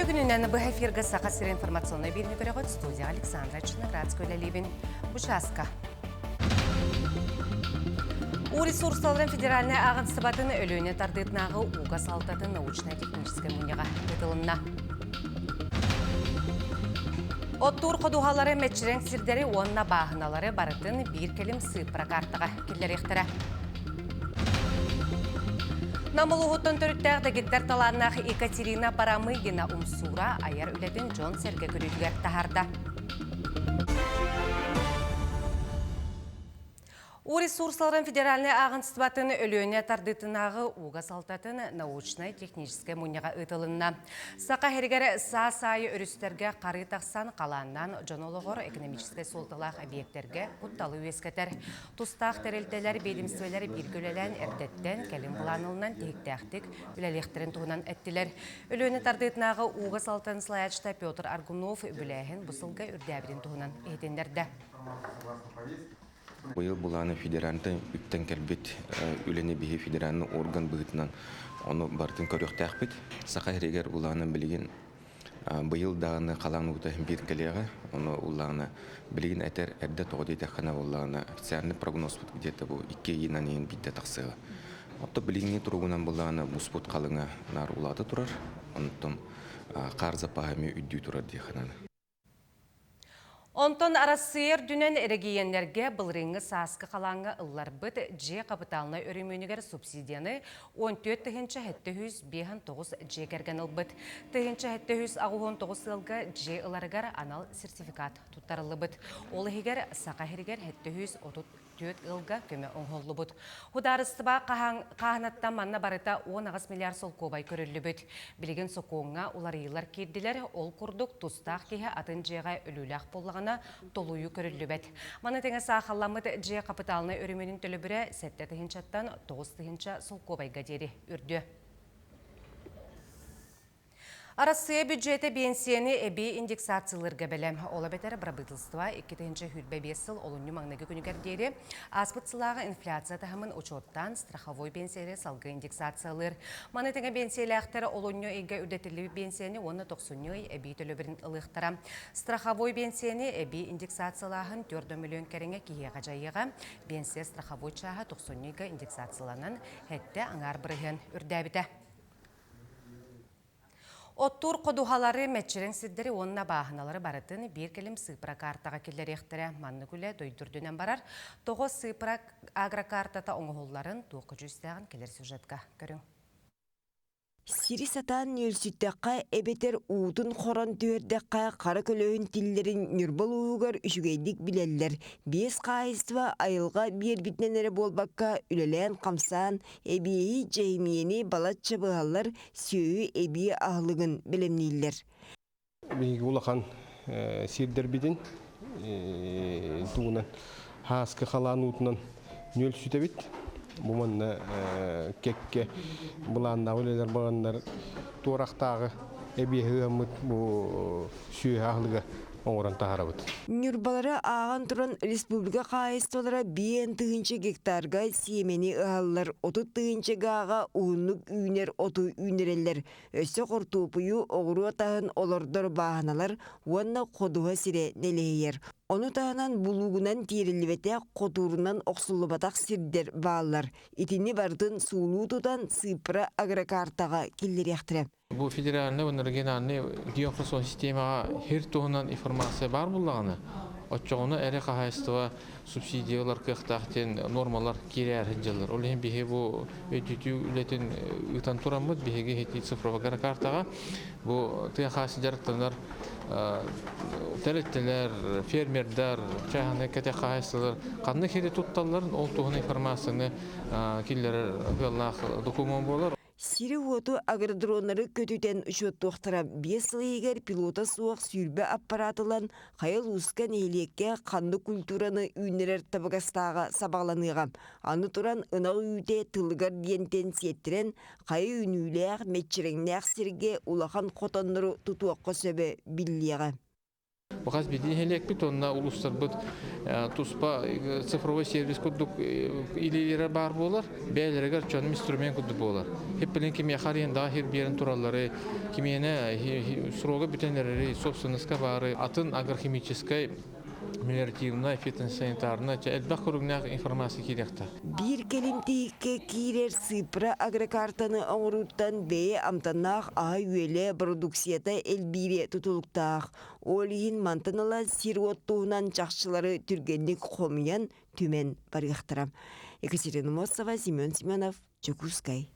Үтүө күнүнэн быһа эфиргэ Саха сирэ информационнай биэриини көрөҕүт студия Александра Черноградская үлэлиибин. Бу чааска. Уу ресурсаларын федеральнай ааҕынсыбатын Өлүөнэ тардыытынааҕы ууга салтатын научнай-техническэй мунньаҕа ыытылынна. Оттуур ходуһалары, мэччирэҥ сирдэри уонна бааһыналары барытын биир кэлим сыыппара каартаҕа киллэриэхтэрэ. Нам улууһуттан төрүттээх дэгиттэр талааннаах Екатерина Барамыгина Умсуура айар үлэтин дьон-сэргэ көрүүтүгэр таһаарда. Уу ресурсаларын федеральнай ааҕыныстыбатын Өлүөнэ тардыытынааҕы ууга салтатын научнай-техническэй мунньаҕа ыытылынна. Саха сиригэр саас аайы өрүстэргэ харыы тахсан, халааннаан дьон олоҕор экономическай суолталаах объектэргэ кутталы үөскэтэр. Тустаах тэрилтэлэр, биэдимистибэлэр бииргэ үлэлээн эрдэттэн кэлин былаанылынан тиһиктээхтик үлэлиэхтэрин туһунан эттилэр. Өлүөнэ тардыытынааҕы ууга салтан салайааччыта Петр Аргунов үбүлээһин бу сылга үрдээбитин туһунан иһитиннэрдэ. Быйыл былааны федеральнай үптэн кэлбит үлэни биһи федеральный орган быһыытынан ону барытын көрүөхтээхпит. Саха сиригэр улаана билигин быйыл даҕаны халаан уута биир кэлиэҕэ. Ону улаана билигин этэр эрдэ тоҕо диэтэххинэ буоллаҕына официальный прогнозпут где-то бу икки ыйынан иһин биирдэ тахсыаҕа. Оттон билиҥҥи туругунан былаана буспут халыҥа наар улаата турар. Онтон хаар запаһа эмиэ үрдүү турар диэххэ наада. Онтон Арассыыйа үрдүнэн эрэгийиэннэргэ былырыыҥҥы сааскы халааҥҥа ылларбыт дьиэ хапытаалынай өрөмүөнүгэр субсидияны 14 759 дьиэ кэргэн ылбыт. 1789 ыалга дьиэ ыларыгар анал сертификат туттарыллыбыт. Ол иһигэр Саха сиригэр 734 ыалга көмө оҥоһуллубут. Судаарыстыба хааһынаттан манна барыта 18 миллиард солкуобай көрүллүбүт. Билигин сокуоҥҥа уларыйыылар киирдилэр, ол курдук тустаах киһи атын дьиэҕэ өлүүлээх буоллаҕына толуйуу көрүллүбэт. Маны тэҥэ саахалламмыт дьиэ хапытаалынай өрөмүөнүн төлөбүрэ 7 тыһыынчаттан 9 тыһыынча солкуобайга диэри үрдүө. Арассыыйа бюджета биэнсийэни эбии индексациялыырга бэлэм. Ол эбэтэр бырабыыталыстыба 2025 сыл олунньу маҥнайгы күнүгэр диэри ааспыт сылааҕы инфляция таһымын учуоттаан страховой биэнсийэри салгыы индексациялыыр. Маны тэҥэ биэнсийэлээхтэр олунньу ыйга үрдэтиллибит биэнсийэни уонна тохсунньу ый эбии төлөбүрүн ылыахтара. Страховой биэнсийэни эбии индексациялааһын 4 миллион кэриҥэ киһиэхэ дьайыаҕа. Биэнсийэ страховой чааһа тохсунньу ыйга индексацияланан, сэттэ аҥаар бырыһыан үрдээбитэ. Оттуур ходуһалары, мэччирэҥ сирдэри уонна бааһыналары барытын биир кэлим сыыппара каартаҕа киллэриэхтэрэ. Маннык үлэ дойду үрдүнэн барар. Тоҕо сыыппара агрокартата оҥоһулларын туох көдьүүстээҕин кэлэр сюжетка көрүҥ. Сири сатаан нүөлсүттэххэ эбэтэр уутун хорон түһэрдэххэ хара көлөһүн тиллэрин Ньурба улууһугар үчүгэйдик билэллэр. Биэс хаһаайыстыба айылҕа биэрбитинэн эрэ буолбакка үлэлээн-хамсаан Эбиэһи дьэһимиэни балачча быһаллар, сүөһү эбии аһылыгын бэлэмнииллэр. Биһиги улахан сирдэрбитин тугунан һааскы халаан уутунан нүөл сүтэбит. Бу манна кэккэ былааннаах үлэлэр бараннар туорахтааҕы эбиэһи ыаммыт бу сүөһү аһылыга оҥорон таһаарабыт. Ньурбалары ааҕан туран республика хаһаайыстыбалара биэн тыһыынча гектарга сиэмэни ыһаллар, 30 тыһыынча гааҕа уһуннук үүнэр оту үүннэрэллэр. Өссө хортуопуйу, оҕуруот аһын олордор бааһыналар уонна ходуһа сирэ нэлэһийэр. Ону таһынан булуугунан тиэриллибэтэх, хотуурунан охсуллубатах сирдэр бааллар. Итини барытын суулуу тутан сыыппара агрокартаҕа киллэриэхтэрэ. Бу федеральнай уонна региональнай геоинформационнай системаҕа сир туһунан информация баар буоллаҕына, оччоҕуна эрэ хаһаайыстыба субсидия ылар кыахтаах диэн нуормалар киирээр сылдьаллар. Ол иһин биһиги бу өйдөтүү үлэтин ыытан тураммыт, биһиги ити цифровой картаҕа бу тыа хаһаайыстыба дьарыктанар тэрилтэлэр, фермердэр, чааһынай кэтэх хаһаайыстыбалар ханнык сири тутталларын ол туһунан информацияны киллэрэр сыаллаах докумуон буолар. Сири-уоту агродроннары көтүтэн учуоттуохтара. 5 сыл иһигэр пилота суох 20 аппарат ылан, хайа улууска нэһилиэккэ ханнык культураны үүннэрэр табыгастааҕа сабаҕаланыаҕа. Аны туран, ынах үүтэ тылыгар диэнтэн сиэттэрэн, хайа үүнүүлээх, мэччирэҥнээх сиргэ улахан хотоннору тутуохха сөбө биллиэҕэ. Хас биирдии нэһилиэкпит уонна улуустарбыт туспа цифровой сервис курдук илиилэрэ баар буолар, бэйэлэригэр дьонум инструмент курдук буолар. Хиппилин кимиэхэ арендаҕа хир биэрэн тураллары, кимиэнэ срога бүтэн эрэри, собственноска баары, атын агрохимическай мелиоративнай, фитосанитарнай, элбэх көрүҥнээх информация киириэхтээх. Биир кэлим тиһиккэ киирэр сыыппара агрокартаны оҥорууттан бэйэ амтаннаах аһа-үөлэ бородууксуйата элбиирэ тутулуктаах. Ол иһин мантан ыла сир-уот туһунан чахчылары түргэнник хомуйан, түмэн барыахтара. Екатерина Мосова, Семен Семенов, Дьокуускай.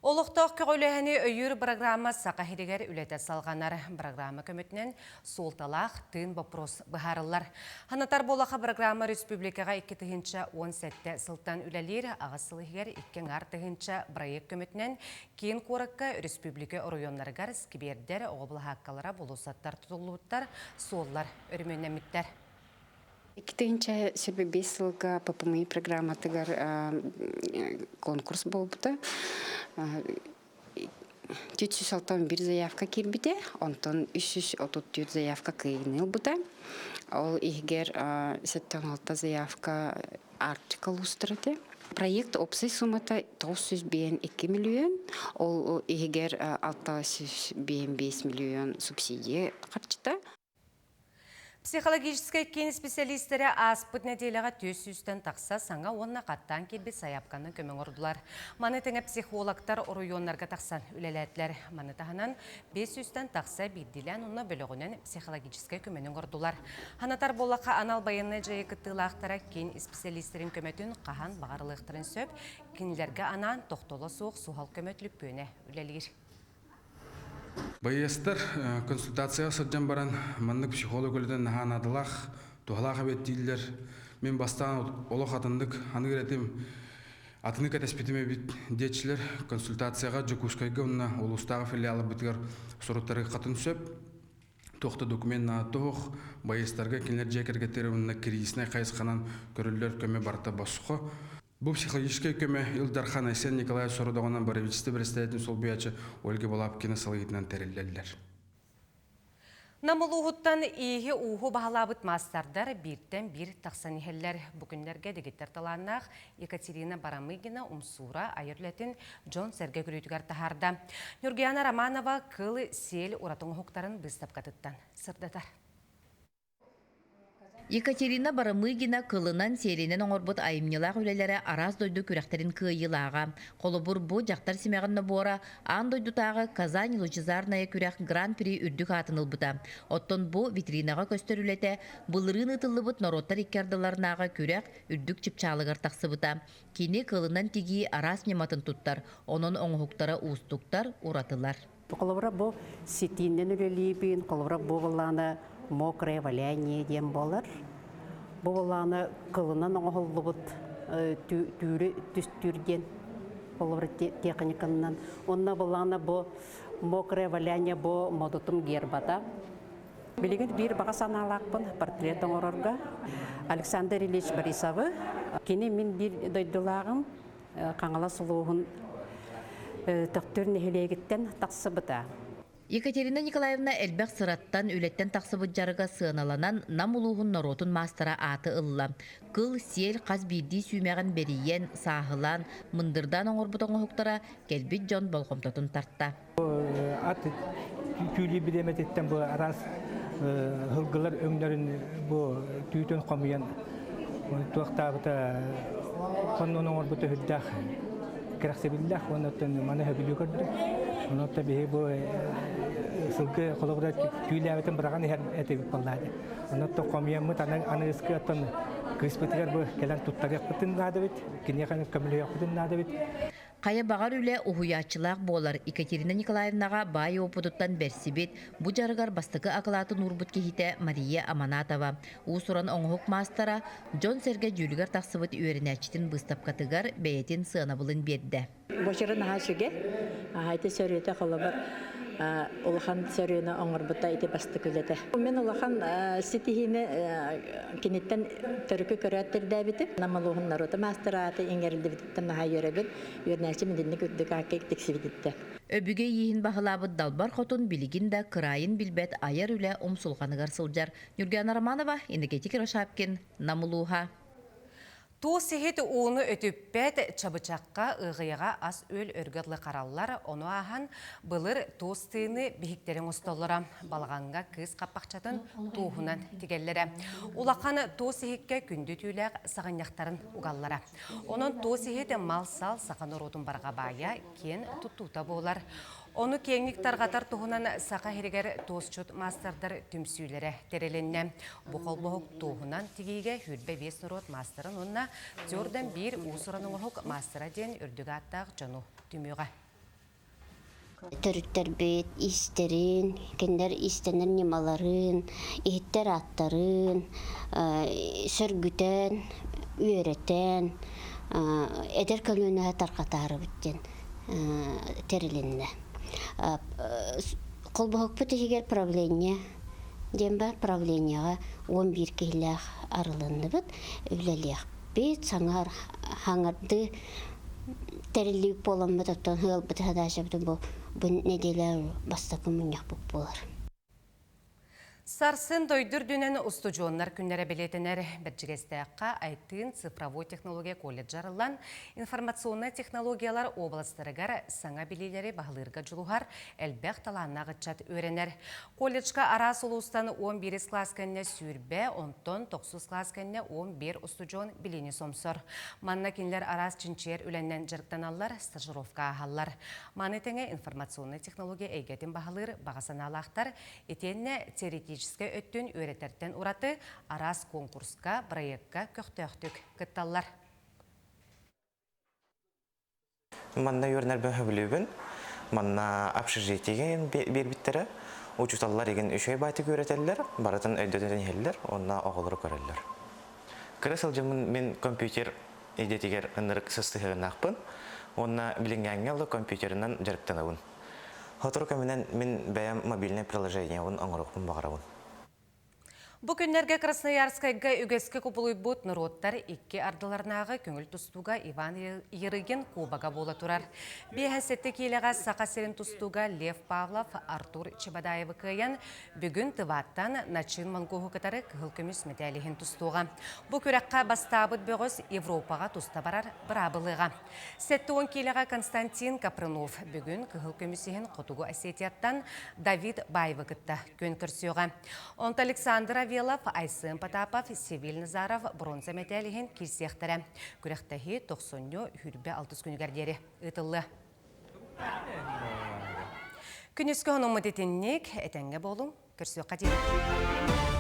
Олохтоох көҕүлээһини өйүүр программа Саха сиригэр үлэтэ салҕанар. Программа көмөтүнэн суолталаах тыын боппуруос быһаарыллар. Ханатар буолаха программа республикаҕа 2017 сылтан үлэлиир, аҕыс сыл иһигэр икки аҥаар тыһыынча проект көмөтүнэн киин куоракка республика оройуоннарыгар сквердэр, оҕо былаһааккалара, болуоссаттар тутуллубуттар, суоллар өрөмүөннэммиттэр. 2025 сылга ППМИ программатыгар конкурс буолбута. 461 заявка киирбитэ, онтон 334 заявка кыайыыны ылбыта. Ол иһигэр 76 заявка Арктика улуустара этэ. Проект общей суммата 952 миллион, ол иһигэр 605 миллион субсидия харчыта. Психологическай киин специалистэрэ ааспыт нэдиэлэҕэ 400-тэн тахса саҥа уонна хаттаан киирбит сайаапканы көмө оҥордулар. Маны тэҥэ психологтар оройуоннарга тахсан үлэлээтилэр. Маны таһынан 500-тэн тахса биирдиилээн уонна бөлөҕүнэн психологическай көмөнү оҥордулар. Ханатар буоллахха анал байыаннай дьайыы кыттыылаахтара киин исписэлиистэрин көмөтүн хаһан баҕарылыахтарын сөп. Кинилэргэ анаан тохтоло суох суһал көмө түлүппүөнэ үлэлиир. Байыастар консультацияҕа сылдьан баран маннык психолог үлэтин наһаа наадалаах, туһалаах эбит дииллэр. Мин бастаан олох атыннык аныыр этим, атыны кэтэспитим эбит диэччилэр консультацияҕа Дьокуускайга уонна улуустааҕы филиалларбытыгар суруттарыаххытын сөп. Туох да документ наада туох, байыастарга кинилэр дьиэ кэргэттэрэ уонна кризиснай хайысханан көрүллэр көмө барыта босхо. Бу психологическай көмө Ил Дархан Айсен Николаев сорудоҕунан правительство бэрэссэдээтин солбуйааччы Ольга Балабкина салайыытынан тэриллэллэр. Нам улууһуттан ииһи-ууһу баһылаабыт маастардар бииртэн биир тахсан иһэллэр. Бу күннэргэ дэгиттэр талааннаах Екатерина Барамыгина Умсуура айар үлэтин дьон-сэргэ көрүүтүгэр таһаарда. Ньургуяна Романова кыл сиэл ураты оҥоһуктарын быыстапкатыттан сырдатар. Екатерина Барамыгина кылынан, сиэлинэн оҥорбут айымньылаах үлэлэрэ араас дойду күрэхтэрин кыайыылааҕа. Холобур, бу дьахтар симэҕин нобуора аан дойдутааҕы Казань лучезарная күрэх Гран-при үрдүк аатын ылбыта. Оттон бу витринаҕа көстөр үлэтэ былырыын ыытыллыбыт норуоттар икки ардыларынааҕы күрэх үрдүк чыпчаалыгар тахсыбыта. Кини кылынан тигии араас ньыматын туттар, онон оҥоһуктара уустуктар, уратылар. Холобура, бу ситииннэн үлэлиибин, холобура, бу былаана мокрое валяние диэн буолар. Бу былаана кылынан оҥоһуллубут түүрү түстүүр диэн холобура техниканан. Онно былаана бу мокрое валяние бу модутум гербата. Билигин биир баҕа санаалаахпын портрет оҥорорго. Александр Ильич Борисовы. Кини мин биир дойдулааҕым Хаҥалас улууһун Төхтүр нэһилиэгиттэн тахсыбыта. Екатерина Николаевна элбэх сыраттан, үлэттэн тахсыбыт дьарыга сыаналанан Нам улууһун норуотун маастара ааты ылла. Кыл, сиэл хас биирдии сүүмэҕин бэрийэн, сааһылаан, мындырдаан оҥорбут оҥоһуктара кэлбит дьон болҕомтотун тарта. Ат түүлүү бириэмэтиттэн бу араас һылгылар өҥнөрүн бу түүтүн хомуйан туохтаабыта хоннун оҥорбута үрдээх кэрэхсэбиллээх уонна маны сөбүлүү көрдүм. Онон биһи бу сылгы холобура түүлээбитин быраҕан иһэр этибит буоллаады. Онон хомуйаммыт аны аныгыскы оттон кыыспытыгар бу кэлэн туттарыахпытын наада эбит, киниэхэ көмөлөһүөхпүтүн наада эбит. Хайа баҕар үлэ уһуйааччылаах буолар Екатерина Николаевнаҕа баай уопутуттан бэрсибит, бу дьарыгар бастакы акылаатын уурбут киһитэ Мария Аманатова, уус-уран оҥоһук маастара, дьон-сэргэ дьүүлүгэр тахсыбыт үөрэнээччитин быыстапкатыгар бэйэтин сыанабылын биэрдэ. Бочара наһаа үчүгэй. Аһайты сөрүөтэ холобур. Улахан сөрүөнү оҥорбута ити бастакы үлэтэ. Мин улахан ситиһиини киниттэн төрүкү көрөөт ирдээбитим. Нам улууһун норуота маастар ааты иҥэриллибититтэн наһаа үөрэбин. Үөрэнээччим итинник үрдүк аакка тиксибититтэн. Өбүгэ ииһин баһылаабыт Далбар Хотун билигин да кыраайын билбэт айар үлэ умсулҕаныгар сылдьар. Ньургуяна Романова, Иннокентий Кривошапкин, Нам улууһа. Туос иһит ууну өтүппэт, чабычахха, ыаҕыйаҕа ас-үөл өргө дылы хараллар, ону ааһан былыр туос тыыны биһиктэрин оҥостоллоро, балаҕаҥҥа кыыс хаппахчатын туоһунан тигэллэрэ. Улахан туос иһиккэ күндү түүлээх саҕынньахтарын угаллара. Онон туос иһит мал-сал саха норуотун барҕа баайа, киэн туттуута буолар. Ону киэҥник тарҕатар туһунан Саха сиригэр туосчут маастардар түмсүүлэрэ тэрилиннэ. Бу холбоһук туоһунан тигиигэ 25 норуот маастарын уонна Тёрдан биир уус-уран оҥоһук маастара диэн үрдүк ааттаах дьону түмүөҕэ. Төрүттэрбит истэрин, кинилэр истэнэр ньымаларын, иһиттэр ааттарын сөргүтэн, үөрэтэн, эдэр көлүөнэҕэ тарҕатаарыбыт диэн тэрилиннэ. Холбоһукпут иһигэр правление диэн бар, правлениеҕа 11 киһилээх арылынныбыт, үлэлиэхпит, саҥар хаҥардыы тэриллибит буоламмыт, оттон ыалбыт задачабытын бу бу нэдиэлэ бастакы мунньахпыт буолар. Сарсын дойду үрдүнэн устудьуоннар күннэрэ бэлиэтэнэр. Бэрдьигэстээххэ Айтыын цифровой технология колледжа арыллан, информационнай технологиялар областарыгар саҥа билиилэри баһылыырга дьулуһар элбэх талааннаах ыччат үөрэнэр. Колледжка араас улуустан 11 кылаас кэннэ 20, онтон 9 кылаас кэннэ 11 устудьуон билиини сомсор. Манна кинилэр араас чинчийэр үлэннэн дьарыктаналлар, стажировка ааһаллар. Маны тэҥэ информационнай технология эйгэтин баһылыыр баҕа санаалаахтар итиэннэ теоретическай өттүн үөрэтэртэн ураты араас конкурска, проекка көхтөөхтүк кытталлар. Манна үөрэнэрбин сөбүлүүбүн. Манна общежитиеге биэрбиттэрэ. Учууталлар игин үчүгэй баайтык үөрэтэллэр, барытын өйдөтөн иһэллэр уонна оҕолору көрөллөр. Кыра сылдьаммын мин компьютер идэтигэр ынырык сыстыһыаннаахпын уонна билиҥҥээҥҥэ ыла компьютерынан дьарыктанабын. Сотору кэминэн мин бэйэм мобильнай приложениебын оҥоруохпун баҕарабын. Бу күннэргэ Красноярскайга үгэскэ кубулуйбут норуоттар икки ардыларынааҕы көҥүл тустууга Иван Ерыгин кубога буола турар. 57 киилэҕэ Саха сирин тустууга Лев Павлов Артур Чебадаевы кыайан, Бүгүн Тываттан Начин Монгуһу кытары кыһыл көмүс мэтээл иһин тустуоҕа. Бу күрэххэ бастаабыт бөҕөс Европаҕа туста барар быраабылыаҕа. 70 киилэҕэ Константин Капрынов бүгүн кыһыл көмүс иһин Хотугу Осетияттан Давид Баевы кытта күөн көрсүөҕэ. Онтон Александр Авелов, Айсен Потапов, Севиль Назаров бронза мэтээл иһин киирсиэхтэрэ. Күрэхтэһии тохсунньу хүрбэ алтыс күнүгэр диэри ыытыллыа. Күнүскү хонуммут итинник, этэҥҥэ буолуҥ, көрсүөххэ диэри.